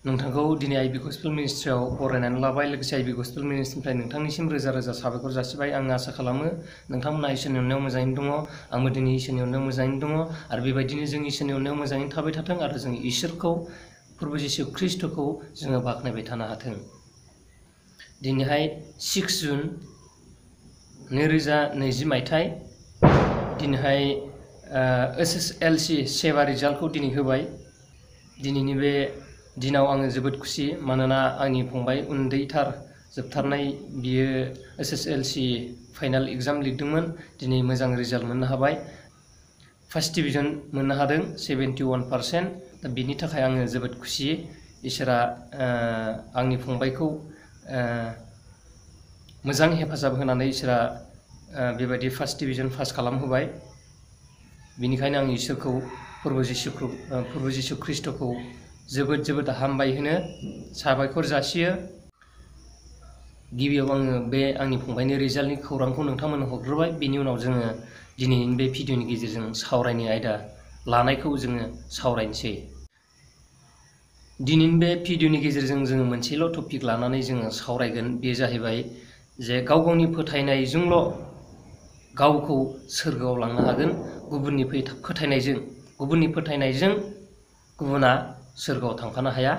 नोंथांखौ दिनै आइबि गस्पेल मिनिस्ट्रियाव बरायनानै लाबाय लोगोसे आइबि गस्पेल मिनिस्ट्रिनिफ्राय नोंथांनिसिम रोजा रोजा साबायखर जासिबाय। आं आसा खालामो नोंथांमोना इसोरनि अननायाव मोजाङैनो दङ, आंबो दिनै इसोरनि अननायाव मोजाङैनो दङ आरो बेबायदिनो जों इसोरनि अननायाव मोजाङैनो थाबाय थाथों आरो जों इसोरखौ प्रभु जिशु ख्रीष्टखौ जोङो बाख्नायबाय थानो हाथों। दिनैहाय 6 जुन 2020 मायथाइ दिनैहाय SSLC सेवा रिजाल्टखौ दिनै होबाय। दिनैनि बे दिनाव आङो जोबोद खुसि, मानोना आंनि फंबाय उन्दैथार जोबथारनाय बियो SSLC फाइनाल एग्जाम लिरदोंमोन। दिनै मोजां रिजाल्ट मोननो हाबाय, फार्स्ट डिभिजन मोननो हादों 71%। दा बिनि थाखाय आङो जोबोद खुसि। इसोरा आंनि फंबायखौ मोजां हेफाजाब होनानै इसोरा बेबायदि फार्स्ट डिभिजन पास खालामहोबाय। बिनिखायनो आं इसोरखौ प्रभु जिशु ख्रीष्टखौ जोबोद हामबाय होनो साबायखर जासियो। गिबियाव आङो बे आंनि फंबायनि रिजाल्टनि खौरांखौ नोंथांमोननो हरग्रोबाय। बेनि उनाव जोङो दिनैनि बे भिडिअनि गेजेरजों सावरायनाय आयदा लानायखौ जोङो सावरायनोसै। दिनैनि बे भिडिअनि गेजेरजों जोङो मोनसेल' टपिक लानानै जोङो सावरायगोन, बेयो जाहैबाय जे गाव गावनि फोथायनायजोंल' गावखौ सोरगोआव लांनो हागोन। गुबुननि फोथायनायजों गुबुना सोरगोआव थांफानो हाया।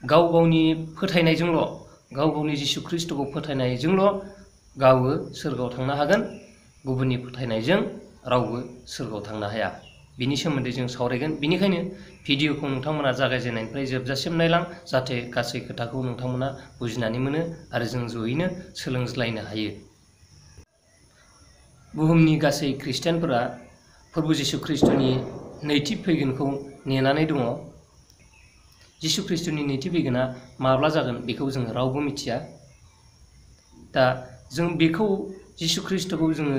गाव गावनि फोथायनायजोंल', गाव गावनि जिशु ख्रीष्टखौ फोथायनायजोंल' गावो सोरगोआव थांनो हागोन। गुबुननि फोथायनायजों रावबो सोरगोआव थांनो हाया। बिनि सोमोन्दै जों सावरायगोन। बिनिखायनो भिडिअखौ नोंथांमोना जागायजेननायनिफ्राय जोबजासिम नायलां, जाहाथे गासै खोथाखौ नोंथांमोना बुजिनानै मोनो आरो जों जयैनो सोलोंज्लायनो हायो। बुहुमनि गासै खृष्टियानफोरा प्रभु जिशु ख्रीष्टनि नैथि फैगोनखौ नेनानै दङ। जिशु ख्रीष्टनि नैथि फैगोना माब्ला जागोन बेखौ जों रावबो मिथिया। दा जों बेखौ जिशु ख्रीष्टखौ जोङो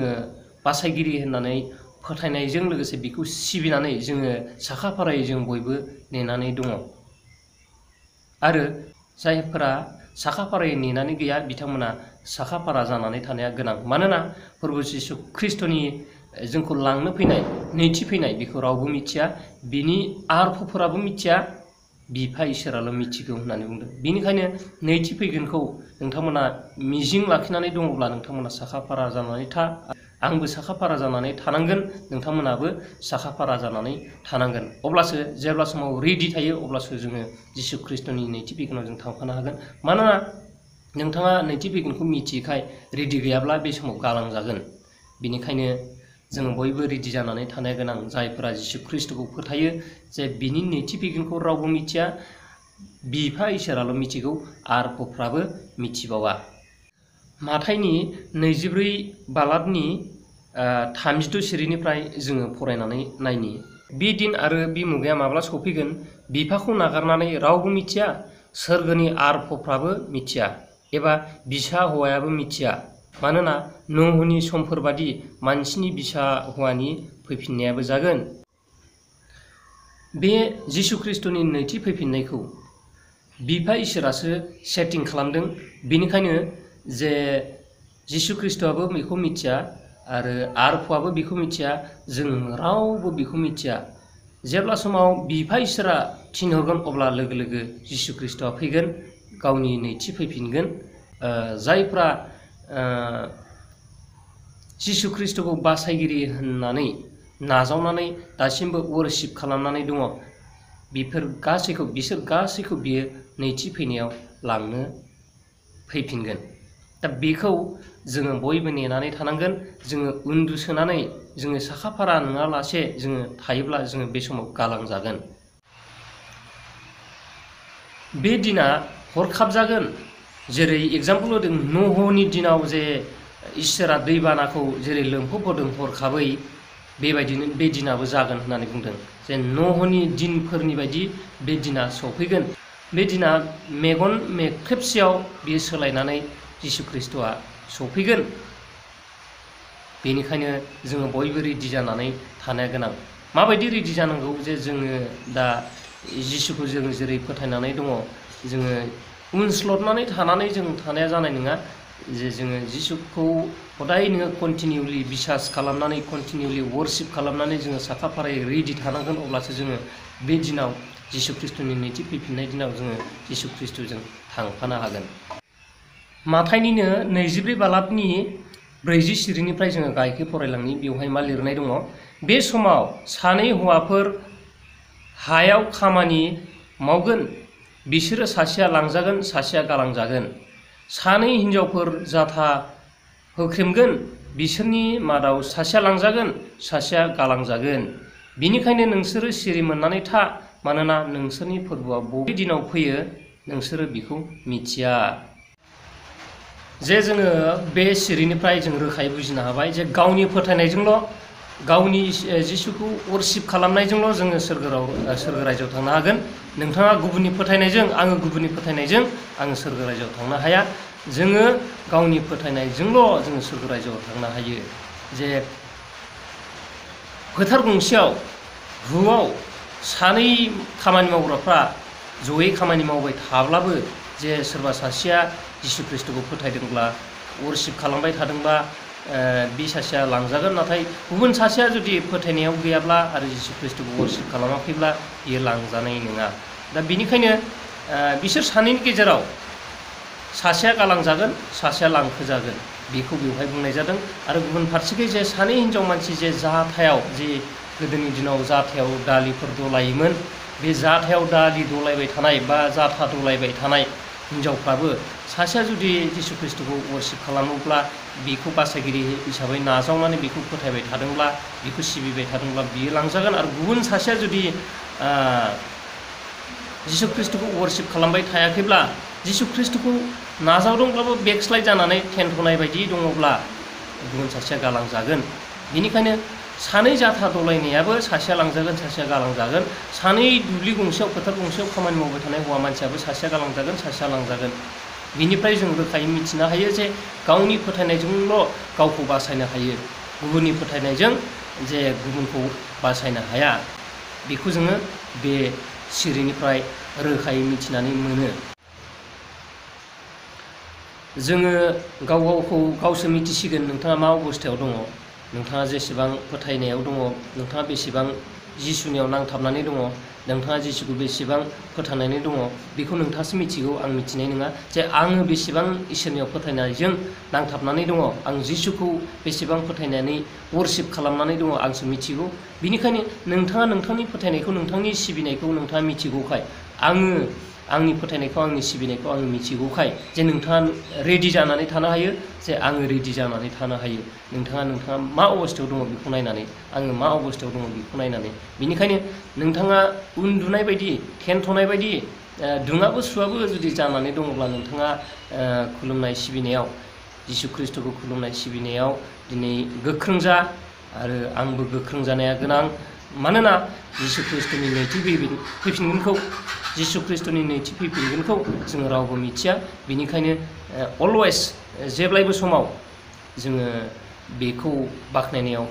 बासायगिरि होननानै फोथायनायजों लोगोसे बेखौ सिबिनानै जोङो साखाफारायै जों बयबो नेनानै दङ। आरो जायफोरा साखाफारायै नेनानै गैया बिथांमोना साखाफारा जानानै थानाया गोनां। मानोना प्रभु जिशु ख्रीष्टनि जोंखौ लांनो फैनाय नैथि फैनाय बेखौ रावबो मिथिया, बिनि आरफोराबो मिथिया, बिफा इसोराल' मिथिगौ होननानै बुंदों। बेनिखायनो नैथि फैगोनखौ नोंथांमोना मिजिं लाखिनानै दङब्ला नोंथांमोना साखाफारा जानानै था। आंबो साखाफारा जानानै थानांगोन, नोंथांमोनाबो साखाफारा जानानै थानांगोन। अब्लासो जेब्ला समाव रेडि थायो अब्लासो जोङो जिशु ख्रीष्टनि नैथि फैगोनाव जों थांफानो हागोन। मानोना नोंथाङा नैथि फैगोनखौ मिथियैखाय रेडि गैयाब्ला बे समाव गालांजागोन। बेनिखायनो जों बयबो रेडि जानानै थानाया गोनां। जायफोरा जिशु ख्रीष्टखौ फोथायो जे बिनि नैथि फैगोनखौ रावबो मिथिया, बिफा इसोराल' मिथिगौ, आरफोराबो मिथिबावा। माथाइनि 24 बालादनि 32 सिरिनिफ्राय जोङो फरायनानै नायनि। बे दिन आरो बे मुगाया माब्ला सफैगोन, बिफाखौ नागारनानै रावबो मिथिया, सोरगोनि आरफोराबो मिथिया, एबा बिसा हौवायाबो मिथिया। मानोना नोहनि समफोरबादि मानसिनि बिसा हौवानि फैफिननायाबो जागोन। बे जिशु ख्रीष्टनि नैथि फैफिननायखौ बिफा इसोरासो सेटिं खालामदों। बेनिखायनो जे जिशु ख्रीष्टआबो बेखौ मिथिया आरो आरफआबो बेखौ मिथिया, जों रावबो बेखौ मिथिया। जेब्ला समाव बिफा इसोरा थिनहरगोन अब्ला लोगो लोगो जिशु ख्रीष्टआ फैगोन, गावनि नैथि फैफिनगोन। जायफ्रा जिशु ख्रीष्टखौ बासायगिरि होननानै नाजावनानै दासिमबो वर्शिप खालामनानै दङ, बिसोर गासैखौ बियो नैथि फैनायाव लांनो फैफिनगोन। दा बेखौ जोङो बयबो नेनानै थानांगोन। जोङो उन्दुसोनानै जोङो साखाफारा नङालासे जोङो थायोब्ला जोङो बे समाव गालांजागोन। बे दिना हरखाब जागोन। जेरै एग्जाम्पल होदों नोहनि दिनाव जे इसोरा दैबानाखौ जेरै लोमहोबोदों हरखाबै, बेबायदिनो बे दिनाबो जागोन होननानै बुंदों। जे नोहनि दिनफोरनि बायदि बे दिना सफैगोन। बे दिना मेगन मेख्रेबसेयाव बियो सोलायनानै जिशु ख्रीष्टआ सफैगोन। बेनिखायनो जोङो बयबो रेडि जानानै थानाया गोनां। माबायदि रेडि जानांगौ, जे जोङो दा जिशुखौ जों जेरै फोथायनानै दङ, जोङो उनस्लदनानै थानानै जों थानाया जानाय नङा। जे जोङो जिशुखौ हदाय नोङो कन्टिनिउलि बिसास खालामनानै कन्टिनिउलि वर्शिप खालामनानै जोङो साखाफारायै रेडि थानांगोन। अब्लासो जोङो बे दिनाव जिसु ख्रिस्टनि नैथि फैफिननाय दिनाव जोङो जिसु ख्रिस्टजों थांफानो हागोन। माथाइनिनो 24 बालाबनि 40 सिरिनिफ्राय जोङो गाहायखै फरायलांनि। बेवहाय मा लिरनाय दङ? बे समाव सानै हौवाफोर हायाव खामानि मावगोन, बिसोरो सासेया लांजागोन, सासेया गालांजागोन। सानै हिनजावफोर जाथा होख्रेमगोन, बिसोरनि मादाव सासेया लांजागोन, सासेया गालांजागोन। बिनिखायनो नोंसोरो सिरि मोननानै था, मानोना नोंसोरनि फोरबोआ बबे दिनाव फैयो नोंसोरो बेखौ मिथिया। जे जोङो बे सिरिनिफ्राय जों रोखायै बुजिनो हाबाय जे गावनि फोथायनायजोंल', गावनि जिसुखौ वर्शिप खालामनायजोंल' जोङो सोरगो रायजोआव थांनो हागोन। नोंथाङा गुबुननि फोथायनायजों, आङो गुबुननि फोथायनायजों आङो सोरगो रायजोआव थांनो हाया। जोङो गावनि फोथायनायजोंल' जोङो सोरगो रायजोआव थांनो हायो। जे फोथार गंसेयाव हुआव सानै खामानि मावग्राफ्रा जयै खामानि मावबाय थाब्लाबो जे सोरबा सासेया जिसु ख्रिस्टखौ फोथायदोंब्ला, वर्शिप खालामबाय थादोंबा बे सासेया लांजागोन। नाथाय गुबुन सासेया जुदि फोथायनायाव गैयाब्ला आरो जिसु ख्रिस्टखौ वर्शिप खालामाखैब्ला बियो लांजानाय नङा। दा बेनिखायनो बिसोर सानैनि गेजेराव सासेया गालांजागोन, सासेया लांखोजागोन, बेखौ बेवहाय बुंनाय जादों। आरो गुबुन फारसेखै जे सानै हिनजाव मानसि जे जाथायाव, जे गोदोनि दिनाव जाथायाव दालिफोर दलायोमोन, बे जाथायाव दालि दलायबाय थानाय बा जाथा दलायबाय थानाय हिनजावफ्राबो सासेया जुदि जिसु ख्रिस्टखौ वर्शिप खालामोब्ला, बेखौ बासायगिरि हिसाबै नाजावनानै बेखौ फोथायबाय थादोंब्ला, बेखौ सिबिबाय थादोंब्ला बियो लांजागोन। आरो गुबुन सासेया जुदि जिसु ख्रिस्टखौ वर्शिप खालामबाय थायाखैब्ला, जिसु ख्रिस्टखौ नाजावदोंब्लाबो बेकस्लाइड जानानै थेनथ'नाय बायदि दङब्ला गुबुन सासेया गालांजागोन। बेनिखायनो सानै जाथा दलायनायाबो सासेया लांजागोन, सासेया गालांजागोन। सानै दुब्लि गंसेयाव, फोथार गंसेयाव खामानि मावबाय थानाय हौवा मानसियाबो सासेया गालांजागोन, सासेया लांजागोन। बिनिफ्राय जों रोखायै मिथिनो हायो जे गावनि फोथायनायजोंल' गावखौ बासायनो हायो, गुबुननि फोथायनायजों जे गुबुनखौ बासायनो हाया। बेखौ जोङो बे सिरिनिफ्राय रोखायै मिथिनानै मोनो। जोङो गाव गावखौ गावसो मिथिसिगोन नोंथाङा मा अबस्थायाव दङ, नोंथाङा जेसेबां फोथायनायाव दङ, नोंथाङा बेसेबां जिसुनियाव नांथाबनानै दङ, नोंथाङा जिसुखौ बेसेबां फोथायनानै दङ, बेखौ नोंथाङासो मिथिगौ, आं मिथिनाय नङा। जे आङो बेसेबां इसोरनियाव फोथायनायजों नांथाबनानै दङ, आं जिसुखौ बेसेबां फोथायनानै वर्शिप खालामनानै दङ, आंसो मिथिगौ। बिनिखायनो नोंथाङा नोंथांनि फोथायनायखौ, नोंथांनि सिबिनायखौ नोंथाङा मिथिगौखाय, आङो आंनि फोथायनायखौ, आंनि सिबिनायखौ आङो मिथिगौखाय जे नोंथाङा रेडि जानानै थानो हायो, जे आङो रेडि जानानै थानो हायो। नोंथाङा मा अबस्थायाव दङ बेखौ नायनानै, आङो मा अबस्थायाव दङ बेखौ नायनानै। बिनिखायनो नोंथाङा उन्दुनाय बायदि, थेनथ'नाय बायदि, दुङाबो सुवाबो जुदि जानानै दङब्ला, नोंथाङा खुलुमनाय सिबिनायाव, जिसु ख्रिस्टखौ खुलुमनाय सिबिनायाव दिनै गोख्रों जा। आरो आंबो गोख्रों जानाया गोनां। मानोना जिसु ख्रिस्टनि नैथि फैफिनगोनखौ, जिसु ख्रिस्टनि नैथि फैफिनगोनखौ जोङो रावबो मिथिया। बेनिखायनो अलवेज, जेब्लायबो समाव जोङो बेखौ बाख्नायनायाव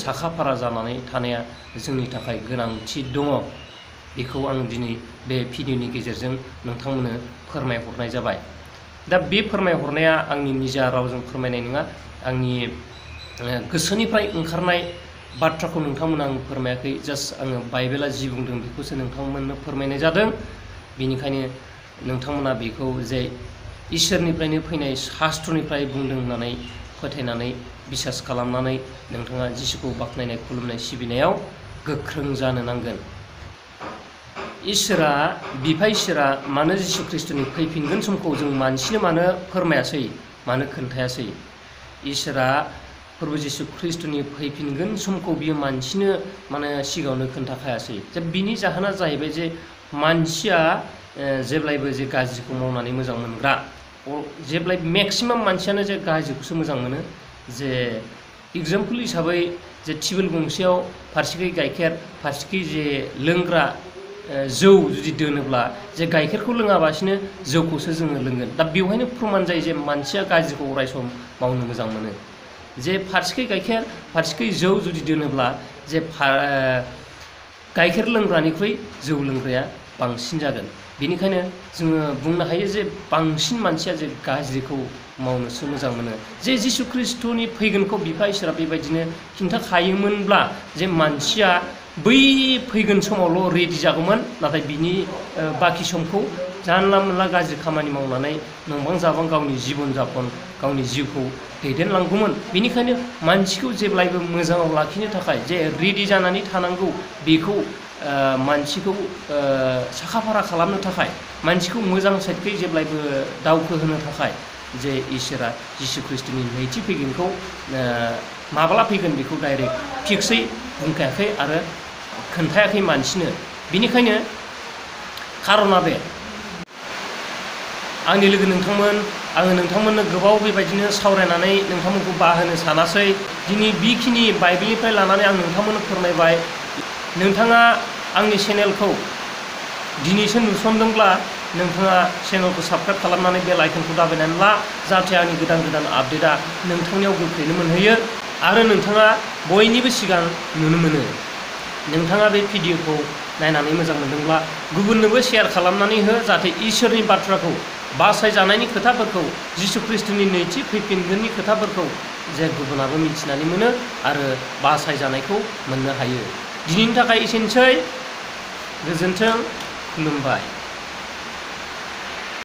साखा-फारा जानानै थानाया जोंनि थाखाय गोनांथि दङ। बेखौ आं दिनै बे भिडिअनि गेजेरजों नोंथांमोननो फोरमायहरनाय जाबाय। दा बे फोरमायहरनाया आंनि निजा रावजों फोरमायनाय नङा, आंनि गोसोनिफ्राय ओंखारनाय बाथ्राखौ नोंथांमोननो आं फोरमायाखै। जास्ट आङो बाइबेला जि बुंदों बेखौसो नोंथांमोननो फोरमायनाय जादों। बेनिखायनो नोंथांमोना बेखौ जे इसोरनिफ्रायनो फैनाय शास्त्रनिफ्राय बुंदों होननानै फोथायनानै बिसास खालामनानै नोंथाङा जिसुखौ बाख्नायनाय, खुलुमनाय, सिबिनायाव गोख्रों जानो नांगोन। इसोरा, बिफा इसोरा मानो जिसु ख्रिस्टनि फैफिनगोन समखौ जों मानसिनो मानो फोरमायासै, मानो खोन्थायासै? इसोरा प्रभु जिसु ख्रिस्टनि फैफिनगोन समखौ बियो मानसिनो माने सिगाङावनो खोन्थाखायासै। जे बिनि जाहोना जाहैबाय जे मानसिया जेब्लायबो जे गाज्रिखौ मावनानै मोजां मोनग्रा, जेब्लायबो मेक्सिमाम मानसियानो जे गाज्रिखौसो मोजां मोनो। जे एग्जाम्पोल हिसाबै जे टेबोल गंसेयाव फारसेखै गाइखेर, फारसेखै जे लोंग्रा जौ जुदि दोनोब्ला, जे गाइखेरखौ लोङाबासिनो जौखौसो जोङो लोंगोन। दा बेवहायनो प्रमान जायो जे मानसिया गाज्रिखौ अरायसम मावनो मोजां मोनो। जे फारसेखै गाइखेर, फारसेखै जौ जुदि दोनोब्ला, जे गाइखेर लोंग्रानिख्रुइ जौ लोंग्राया बांसिन जागोन। बेनिखायनो जोङो बुंनो हायो जे बांसिन मानसिया जे गाज्रिखौ मावनोसो मोजां मोनो। जे जिसु ख्रिस्टनि फैगोनखौ बिफा इसोरा बेबायदिनो खिन्थाखायोमोनब्ला, जे मानसिया बै फैगोन समावल' रेडि जागौमोन, नाथाय बिनि बाखि समखौ जानला मोनला गाज्रि खामानि मावनानै नंबां जाबां गावनि जिबन जापन गावनि जिउखौ दैदेनलांगौमोन। बेनिखायनो मानसिखौ जेब्लायबो मोजाङाव लाखिनो थाखाय जे रेडि जानानै थानांगौ, बेखौ मानसिखौ साखाफारा खालामनो थाखाय, मानसिखौ मोजां साइडखै जेब्लायबो दावखोहोनो थाखाय जे इसोरा जिसु ख्रिस्ट'नि नैथि फैगोनखौ माब्ला फैगोन बेखौ डाइरेक्ट फिक्सै बुंखायाखै आरो खोन्थायाखै मानसिनो। बेनिखायनो खार'ना बे आंनि लोगो नोंथांमोन, आङो नोंथांमोननो गोबाव बेबायदिनो सावरायनानै नोंथांमोनखौ बाहोनो सानासै। दिनै बेखिनि बाइबेलनिफ्राय लानानै आं नोंथांमोननो फोरमायबाय। नोंथाङा आंनि चेनेलखौ दिनैसो नुसनदोंब्ला नोंथाङा चेनेलखौ साबस्क्राइब खालामनानै बेल आइकनखौ दाबायनानै ला, जाहाथे आंनि गोदान गोदान आपडेटआ नोंथांनियाव गोख्रैनो मोनहैयो आरो नोंथाङा बयनिबो सिगां नुनो मोनो। नोंथाङा बे भिडिअखौ नायनानै मोजां मोनदोंब्ला गुबुननोबो शेयार खालामनानै हो, जाहाथे इसोरनि बाथ्राखौ, बासायजानायनि खोथाफोरखौ, जिसु ख्रिस्ट'नि नैथि फैफिनगोननि खोथाफोरखौ जे गुबुनाबो मिथिनानै मोनो आरो बासायजानायखौ मोननो हायो। दिनैनि थाखाय एसेनोसै। गोजोन्थों, खुलुमबाय।